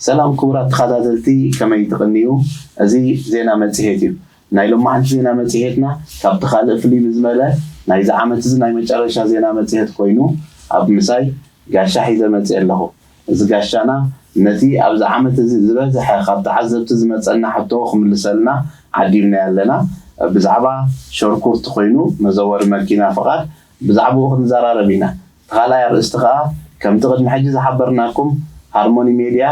ሰላም ክቡራት ተኸታተልቲ፣ ከመይ ትቕንዩ? እዚ ዜና መጽሔት እዩ። ናይ ሎማዓንቲ ዜና መጽሔትና ካብቲ ካልእ ፍልይ ብዝመለ ናይዚ ዓመት እዚ ናይ መጨረሻ ዜና መጽሔት ኮይኑ ኣብ ምሳይ ጋሻ ሒዘ መጽእ ኣለኹ። እዚ ጋሻና ነቲ ኣብዚ ዓመት እዚ ዝበዝሐ ካብ ተዓዘብቲ ዝመጸና ሕቶ ክምልሰልና ዓዲምና ኣለና። ብዛዕባ ሸርኩርቲ ኮይኑ መዘወሪ መኪና ፍቓድ ብዛዕባኡ ክንዘራረብ ኢና። እቲ ካልኣይ ኣርእስቲ ከኣ ከምቲ ቅድሚ ሕጂ ዝሓበርናኩም ሃርሞኒ ሜድያ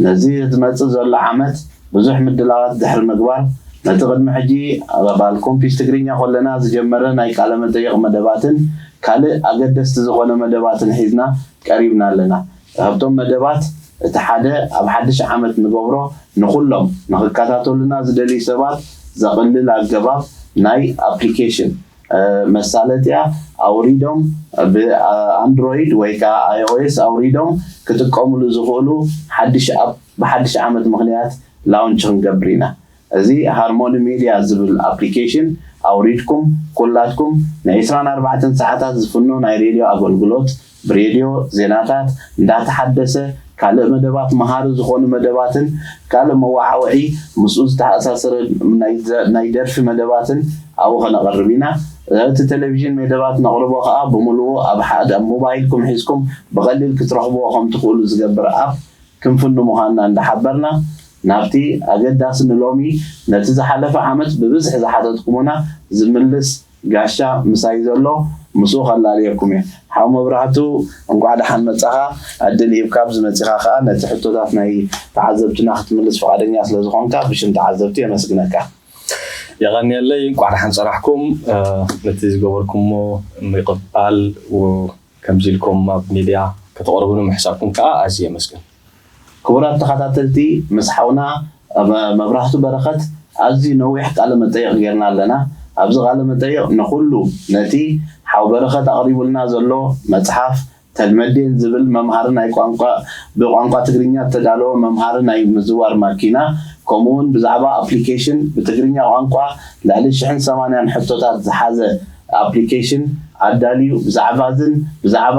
ነዚ ዝመጽእ ዘሎ ዓመት ብዙሕ ምድላዋት ድሕሪ ምግባር ነቲ ቅድሚ ሕጂ ኣብ ኣባል ኮምፒስ ትግርኛ ኮለና ዝጀመረ ናይ ቃለ መጠይቕ መደባትን ካልእ ኣገደስቲ ዝኾነ መደባትን ሒዝና ቀሪብና ኣለና። ካብቶም መደባት እቲ ሓደ ኣብ ሓድሽ ዓመት ንገብሮ ንኹሎም ንኽከታተሉና ዝደልዩ ሰባት ዘቕልል ኣገባብ ናይ ኣፕሊኬሽን መሳለጥያ ኣውሪዶም ብኣንድሮይድ ወይ ከዓ iOS ኣውሪዶም ክጥቀሙሉ ዝኽእሉ ሓድሽ ኣፕ ብሓድሽ ዓመት ምኽንያት ላውንች ክንገብር ኢና። እዚ ሃርሞኒ ሜድያ ዝብል ኣፕሊኬሽን ኣውሪድኩም ኩላትኩም ን24 ሰዓታት ዝፍኖ ናይ ሬድዮ ኣገልግሎት ብሬድዮ ዜናታት እንዳተሓደሰ ካልእ መደባት መሃሪ ዝኾኑ መደባትን ካልእ መዋዓውዒ ምስኡ ዝተኣሳሰረ ናይ ደርፊ መደባትን ኣብኡ ከነቕርብ ኢና። እቲ ቴሌቪዥን መደባት ነቕርቦ ከዓ ብምልኡ ኣብ ሓደ ኣብ ሞባይልኩም ሒዝኩም ብቐሊል ክትረኽብዎ ከም ትኽእሉ ዝገብር ኣፕ ክንፍኑ ምዃንና እንዳሓበርና ናብቲ ኣገዳሲ ንሎሚ ነቲ ዝሓለፈ ዓመት ብብዝሒ ዝሓተትኩሙና ዝምልስ ጋሻ ምሳይ ዘሎ ምስኡ ከላልየኩም እየ። ሓው መብራህቱ እንቋዕ ደሓን መጻኻ። ዕድል ሂብካ ኣብዚ መጺኻ ከኣ ነቲ ሕቶታት ናይ ተዓዘብትና ክትምልስ ፍቓደኛ ስለ ዝኾንካ ብሽም ተዓዘብቲ የመስግነካ። የቐንየለይ። እንቋዕ ደሓን ጸናሕኩም። ነቲ ዝገበርኩሞ ምቕባል ከምዚ ኢልኩም ኣብ ሚድያ ከተቕርቡኒ ምሕሳብኩም ከኣ ኣዝየ የመስግን። ክቡራት ተኸታተልቲ ምስ ሓውና መብራህቱ በረኸት ኣዝዩ ነዊሕ ቃለ መጠይቕ ጌርና ኣለና። ኣብዚ ቃለ መጠይቕ ንኹሉ ነቲ ሓው በረኸት ኣቕሪቡልና ዘሎ መጽሓፍ ተልመዴን ዝብል መምሃሪ ናይ ቋንቋ ብቋንቋ ትግርኛ እተዳለወ መምሃሪ ናይ ምዝዋር ማኪና ከምኡ እውን ብዛዕባ ኣፕሊኬሽን ብትግርኛ ቋንቋ ልዕሊ ሽሕን ሰማንያን ሕቶታት ዝሓዘ ኣፕሊኬሽን ኣዳልዩ ብዛዕባ ዝን ብዛዕባ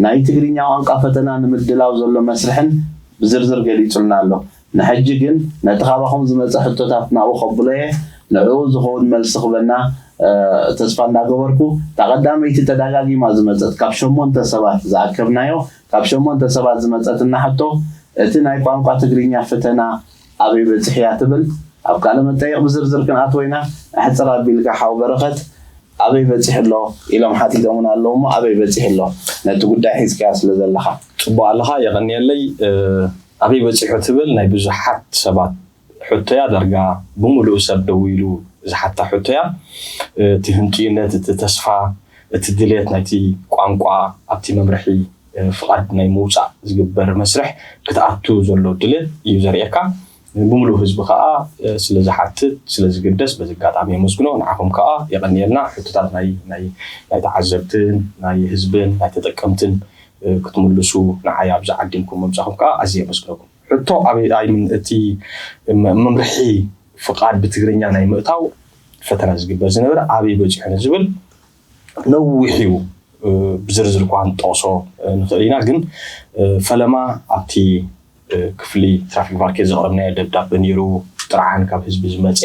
ናይ ትግርኛ ቋንቋ ፈተና ንምድላው ዘሎ መስርሕን ብዝርዝር ገሊጹልና ኣሎ። ንሕጂ ግን ነቲ ካባኹም ዝመጸ ሕቶታት ናብኡ ከብሎ እየ። ንዕኡ ዝኸውን መልሲ ክበና ተስፋ እንዳገበርኩ እታ ቀዳመይቲ ተዳጋጊማ ዝመጸት ካብ ሸሞንተ ሰባት ዝኣከብናዮ ካብ ሸሞንተ ሰባት ዝመጸትና ሕቶ እቲ ናይ ቋንቋ ትግርኛ ፈተና ኣበይ በጺሕያ ትብል ኣብ ቃለ መጠይቕ ብዝርዝር ክንኣትዎ ኢና። ኣሕጽር ኣቢልካ ሓው በረኸት ኣበይ በጺሑ ኣሎ ኢሎም ሓቲቶምና ኣለዉ እሞ ኣበይ በጺሑ ኣሎ ነቲ ጉዳይ ሒዝካዮ ስለ ዘለኻ። ጽቡቕ ኣለኻ የቐንየለይ። ኣበይ በጺሑ ትብል ናይ ብዙሓት ሰባት ሕቶያ ዳርጋ ብምሉኡ ሰብ ደዊሉ ዝሓታ ሕቶያ። እቲ ህንጥዩነት እቲ ተስፋ እቲ ድሌት ናይቲ ቋንቋ ኣብቲ መምርሒ ፍቓድ ናይ ምውፃእ ዝግበር መስርሕ ክትኣቱ ዘሎ ድሌት እዩ ዘርእየካ። ብምሉእ ህዝቢ ከዓ ስለ ዝሓትት ስለ ዝግደስ በዚ ኣጋጣሚ የመስግኖ። ንዓኹም ከዓ የቐንየልና። ሕቶታት ናይ ናይ ናይ ተዓዘብትን ናይ ህዝብን ናይ ተጠቀምትን ክትምልሱ ንዓይ ኣብዚ ዓዲምኩም ምምፃኹም ከዓ ኣዝየ የመስግነኩም። ሕቶ ኣበይ ኣይ ምን እቲ መምርሒ ፍቓድ ብትግርኛ ናይ ምእታው ፈተና ዝግበር ዝነበረ ኣበይ በፂሑ ንዝብል ነዊሕ እዩ። ብዝርዝር እኳ ንጠቕሶ ንኽእል ኢና፣ ግን ፈለማ ኣብቲ ክፍሊ ትራፊክ ቫርኬ ዘቕረብናዮ ደብዳበ ነይሩ። ጥርዓን ካብ ህዝቢ ዝመፀ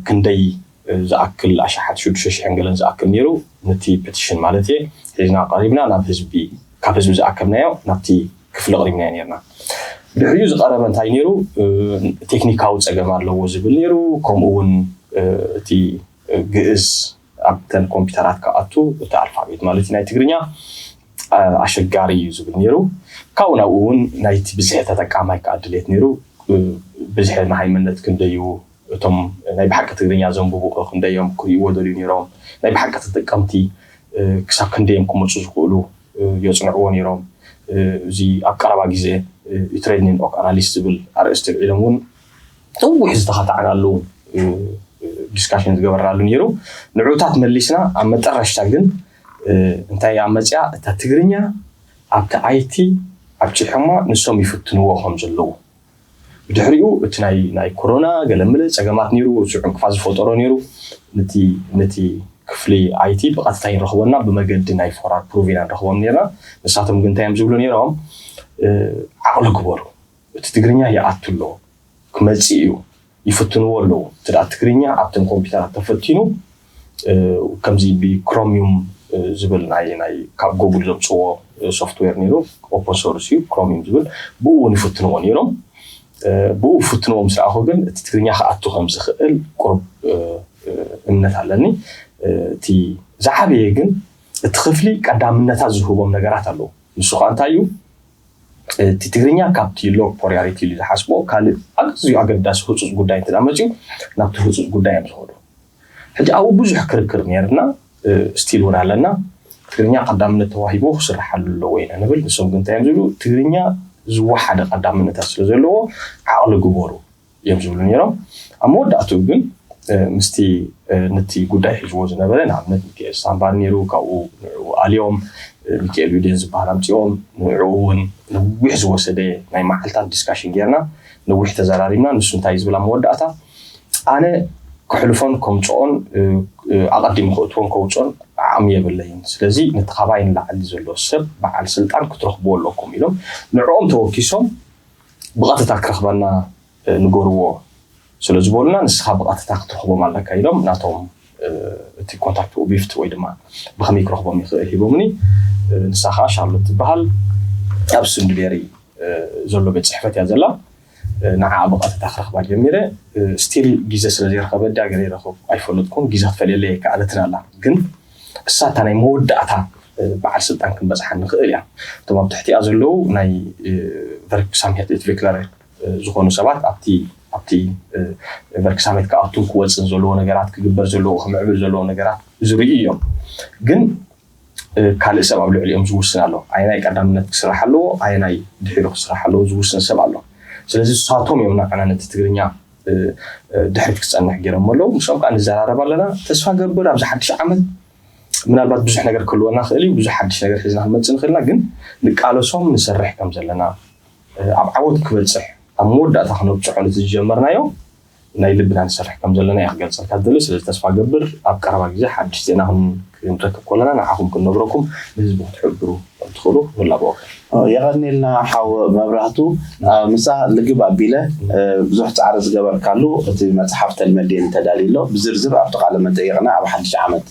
ክንደይ ዝኣክል ኣሽሓት ሽዱሽተ ሽሕን ገለን ዝኣክል ነይሩ። ነቲ ፔቲሽን ማለት እየ ሒዝና ቀሪብና ናብ ህዝቢ ካብ ህዝቢ ዝኣከብናዮ ናብቲ ክፍሊ ኣቕሪብናዮ ነርና። ድሕሪኡ ዝቐረበ እንታይ ነይሩ? ቴክኒካዊ ፀገም ኣለዎ ዝብል ነይሩ። ከምኡ እውን እቲ ግእዝ ኣብተን ኮምፒውተራት ክኣቱ እቲ ኣልፋቤት ማለት ናይ ትግርኛ ኣሸጋሪ እዩ ዝብል ነይሩ። ካብኡ ናብኡ እውን ናይቲ ብዝሒ ተጠቃማይ ከዓ ድሌት ነይሩ። ብዝሒ መሃይምነት ክንደዩ እቶም ናይ ብሓቂ ትግርኛ ዘንብቡ ክንደዮም ክርእይዎ ደልዩ ነይሮም። ናይ ብሓቂ ተጠቀምቲ ክሳብ ክንደዮም ክመፁ ዝኽእሉ የፅንዕዎ ነይሮም። እዚ ኣብ ቀረባ ግዜ ዩትሬድኒን ኦክ ኣናሊስት ዝብል ኣርእስቲ ኣልዒሎም እውን ነዊሕ ዝተኻታዕናሉ ዲስካሽን ዝገበርናሉ ነይሩ። ንዑታት መሊስና ኣብ መጠረሽታ ግን እንታይ ኣብ መፅያ እታ ትግርኛ ኣብቲ ኣይቲ ኣብፂሖማ ንሶም ይፍትንዎ ከም ዘለዉ ብድሕሪኡ እቲ ናይ ናይ ኮሮና ገለምለ ፀገማት ነይሩ። እሱ ዕንቅፋት ዝፈጠሮ ነይሩ። ነቲ ነቲ ክፍሊ ኣይቲ ብቐጥታ ይረኽቦና ብመገዲ ናይ ፎራል ፕሩቭ ኢና ንረኽቦም ነርና። ንሳቶም ግን እንታይ እዮም ዝብሉ ነይሮም? ዓቕሊ ግበሩ። እቲ ትግርኛ ይኣቱ ኣሎ፣ ክመፅእ እዩ፣ ይፍትንዎ ኣለዉ። እቲ ደኣ ትግርኛ ኣብተን ኮምፒውተራት ተፈቲኑ፣ እ፣ ከምዚ ብክሮሚዩም፣ እ፣ ዝብል ናይ፣ ናይ ካብ ጎግል ዘምፅዎ፣ እ፣ ሶፍትዌር ነይሩ፣ ኦፕን ሶርስ እዩ፣ ክሮሚዩም ዝብል፣ ብኡ እውን ይፍትንዎ ነይሮም። እ፣ ብኡ ፍትንዎ ምስ ረኣኹ ግን እቲ ትግርኛ ክኣቱ ከም ዝኽእል ቁሩብ፣ እ፣ እ፣ እምነት ኣለኒ። እ፣ እቲ ዝዓበየ ግን እቲ ክፍሊ ቀዳምነታት ዝህቦም ነገራት ኣለዉ። ንሱ ኸኣ እንታይ እዩ? እቲ ትግርኛ ካብቲ ሎ ፕራዮሪቲ ኢሉ ዝሓስቦ ካልእ ኣዝዩ ኣገዳሲ ህጹጽ ጉዳይ እንተ ደኣ መጺኡ ናብቲ ህጹጽ ጉዳይ እዮም ዝኸዱ። ሕጂ ኣብኡ ብዙሕ ክርክር ነይርና፣ እ፣ ስቲል እውን ኣለና። ትግርኛ ቀዳምነት ተዋሂቡ ክስርሓሉ ኣለዎ ኢና ንብል። ንሶም ግን እንታይ እዮም ዝብሉ? ትግርኛ ዝወሓደ ቀዳምነታት ስለ ዘለዎ ዓቕሊ ግበሩ እዮም ዝብሉ ነይሮም። ኣብ መወዳእትኡ ግን፣ እ፣ ምስቲ፣ እ፣ ነቲ ጉዳይ ሒዝዎ ዝነበረ፣ ንኣብነት ሚካኤል ስታምባር ነይሩ፣ ካብኡ ንዕኡ ኣልዮም፣ እ፣ ሚካኤል ዊዴን ዝበሃል ኣምጺኦም፣ ንዕኡ እውን ነዊሕ ዝወሰደ ናይ መዓልታት ዲስካሽን ጌርና፣ ነዊሕ ተዘራሪብና። ንሱ እንታይ እዩ ዝብል ኣብ መወዳእታ? ኣነ ክሕልፎን ከምጽኦን፣ እ፣ እ፣ ኣቐዲሙ ከእትዎን ከውጽኦን ዓቕሚ የብለይን። ስለዚ ነቲ ካባይ ንላዕሊ ዘሎ ሰብ በዓል ስልጣን ክትረኽብዎ ኣለኩም ኢሎም ንዕኦም ተወኪሶም ብቐጥታ ክረኽበና፣ እ፣ ንገርዎ ስለ ዝበሉና፣ ንስኻ ብቐጥታ ክትረኽቦም ኣለካ ኢሎም ናቶም፣ እ፣ እቲ ኮንታክት ኦቢፍት ወይ ድማ ብኸመይ ክረኽቦም ይኽእል ሂቦምኒ። እ፣ ንሳ ኸዓ ሻርሎት ትበሃል፣ ኣብ ስንድቤሪ፣ እ፣ ዘሎ ቤት ጽሕፈት እያ ዘላ። እ፣ ንዓኣ ብቐጥታ ክረኽባ ጀሚረ። እ፣ ስቲል ግዜ ስለ ዘይረኸበ ድያ ገለ ይረኽብ ኣይፈለጥኩን። ግዜ ክትፈልየለይ ኣይከኣለትን ኣላ። ግን እሳ እታ ናይ መወዳእታ፣ እ፣ በዓል ስልጣን ክንበጽሓ ንኽእል እያ። እቶም ኣብ ትሕቲኣ ዘለዉ ናይ፣ እ፣ ቨርክሳምሄት ኡትቪክለር፣ እ፣ ዝኾኑ ሰባት ኣብቲ፣ ኣብቲ፣ እ፣ ቨርክሳምሄት ክኣቱን ክወጽእን ዘለዎ ነገራት፣ ክግበር ዘለዎ፣ ክምዕብል ዘለዎ ነገራት ዝርእዩ እዮም። ግን፣ እ፣ ካልእ ሰብ ኣብ ልዕሊኦም ዝውስን ኣሎ። ኣየናይ ቀዳምነት ክስራሕ ኣለዎ፣ ኣየናይ ድሒሩ ክስራሕ ኣለዎ ዝውስን ሰብ ኣሎ። ስለዚ ንሳቶም እዮም ንዓና ነቲ ትግርኛ፣ እ፣ እ፣ ድሕሪት ክጸንሕ ገይሮም ኣለዉ። ንሶም ከኣ ንዘራረብ ኣለና። ተስፋ ገብር ኣብዚ ሓድሽ ዓመት ምናልባት ብዙሕ ነገር ክህልወና ክእል እዩ፣ ብዙሕ ሓድሽ ነገር ሒዝና ክንመጽእ ንኽእልና፣ ግን ንቃለሶም ንሰርሕ ከም ዘለና፣ እ፣ ኣብ ዓወት ክበጽሕ፣ ኣብ መወዳእታ ክነብጽሖ ነቲ ዝጀመርናዮ ናይ ልብና ንሰርሕ ከም ዘለና እየ ክገልጸልካ ዝደሊ። ስለዚ ተስፋ ገብር ኣብ ቀረባ ግዜ ሓድሽ ዜና ክን-፣ ክንረክብ ከለና ንዓኹም ክንነግረኩም ንህዝቢ ክትሕብሩ ከም ትኽእሉ ንላበወኩም። ኦ፣ የቐንየልና ሓው መብራህቱ። እ፣ ምሳ ልግብ ኣቢለ፣ እ፣ ብዙሕ ጻዕሪ ዝገበርካሉ እቲ መጽሓፍ ተልመዴን ተዳልዩ ኣሎ። ብዝርዝር ኣብቲ ቃለ መጠይቕና፣ ኣብ ሓድሽ ዓመት፣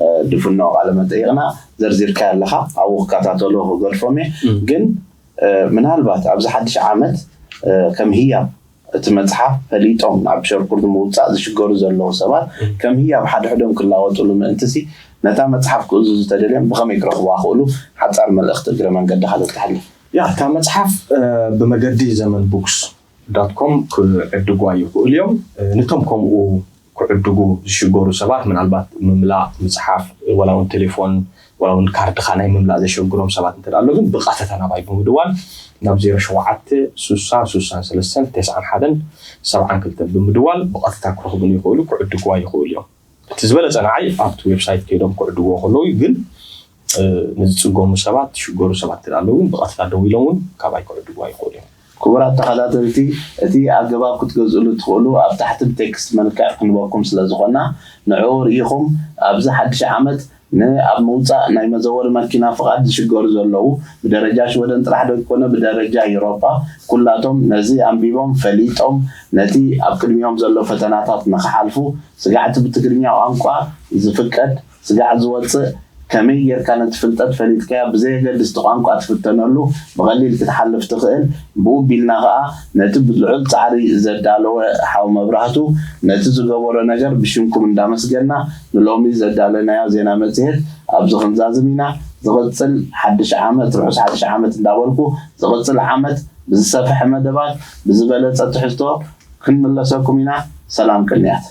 እ፣ ድፍኖ ቃለ መጠይቕና ዘርዚርካዮ ኣለኻ። ኣብኡ ክከታተሎ ክገድፎም እየ። እም። ግን፣ እ፣ ምናልባት ኣብዚ ሓድሽ ዓመት፣ እ፣ ከም ህያብ እቲ መጽሓፍ ፈሊጦም ናብ ሸርኩር ንምውጻእ ዝሽገሩ ዘለዉ ሰባት እም። ከም ህያብ ሓድሕዶም ክላወጡሉ ምእንትሲ፣ ነታ መጽሓፍ ክእዝዙ ተደልዮም ብኸመይ ክረኽቡዋ ክእሉ ሓጻር መልእኽቲ እግረ መንገድኻ ዘተሓልፍ? ያ፣ እታ መጽሓፍ፣ እ፣ ብመገዲ ዘመን ቡክስ ዳት ኮም ክዕድጓ ይኽእሉ እዮም። እ፣ ነቶም ከምኡ ክዕድጉ ዝሽገሩ ሰባት ምናልባት ምምላእ፣ ምጽሓፍ፣ ዋላ እውን ቴሌፎን፣ ዋላ እውን ካርድኻ ናይ ምምላእ ዘሸግሮም ሰባት እንተ ደኣ ኣሎ ግን ብቐጥታ ናባይ ብምድዋል ናብ ዜሮ ሸውዓተ ስሳ ስሳን ሰለስተን ተስዓን ሓደን ሰብዓን ክልተን ብምድዋል ብቐጥታ ክረኽቡኒ ይኽእሉ፣ ክዕድጉዋ ይኽእሉ እዮም። እቲ ዝበለጸ ንዓይ ኣብቲ ዌብሳይት ከይዶም ክዕድጉዎ ከለዉ እዩ፣ ግን፣ እ፣ ንዝጽገሙ ሰባት፣ ዝሽገሩ ሰባት እንተ ደኣ ኣለዉ ግን ብቐጥታ ደዊሎም እውን ካባይ ክዕድጉዋ ይኽእሉ እዮም። ክቡራት ተኸታተልቲ፣ እቲ ኣገባብ ክትገዝእሉ ትኽእሉ ኣብ ታሕቲ ብቴክስት መልክዕ ክንበኩም ስለ ዝኾና፣ ንዕኡ ርኢኹም ኣብዚ ሓድሽ ዓመት ንኣብ ምውጻእ ናይ መዘወሪ መኪና ፍቓድ ዝሽገሩ ዘለዉ፣ ብደረጃ ሽወደን ጥራሕ ዶ ይኮነ ብደረጃ ኤውሮጳ፣ ኩላቶም ነዚ ኣንቢቦም ፈሊጦም ነቲ ኣብ ቅድሚኦም ዘሎ ፈተናታት ንኽሓልፉ ስጋዕቲ ብትግርኛ ቋንቋ ዝፍቀድ ስጋዕ ዝወጽእ ከመይ ጌርካ ነቲ ፍልጠት ፈሊጥካዮ ብዘየገድስ እቲ ቋንቋ ትፍተነሉ ብቐሊል ክትሓልፍ ትኽእል። ብኡ ቢልና ኸኣ ነቲ ብልዑል ጻዕሪ ዘዳለወ ሓው መብራህቱ ነቲ ዝገበሮ ነገር ብሽምኩም እንዳመስገና ንሎሚ ዘዳለናዮ ዜና መጽሔት ኣብዚ ክንዛዝም ኢና። ዝቕጽል ሓድሽ ዓመት፣ ርሑስ ሓድሽ ዓመት እንዳበልኩ ዝቕጽል ዓመት ብዝሰፍሐ መደባት ብዝበለጸ ትሕዝቶ ክንምለሰኩም ኢና። ሰላም ቅንያት።